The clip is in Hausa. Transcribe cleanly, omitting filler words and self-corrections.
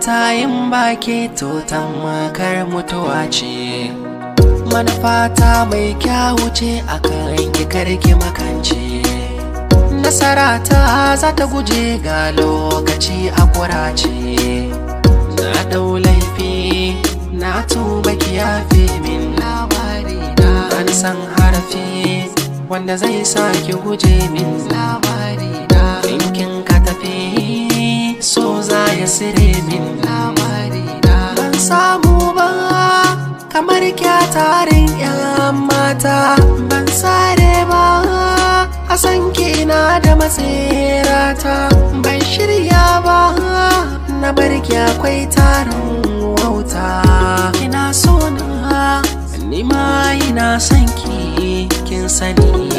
Rayuwata in baki to tamkar mutuwa ce. Manufata mai kyawu ce a kan ki, karki makance. Nasarata za ta guje ga lokaci a kurace. Na ɗau laifi, na tuba, ki yafe min. Labari na ban san harafi wanda zai sa ki guje min. Labari na in kin ka tafi, so za ya sire min. Labari na ban samu ba kamar kya tarin yan mata, ban sare ba a san kina da matsirata. Ban shirya ba na bar ki, akwai tarin wauta. Kina so na, ni ma ina son ki, kin sani.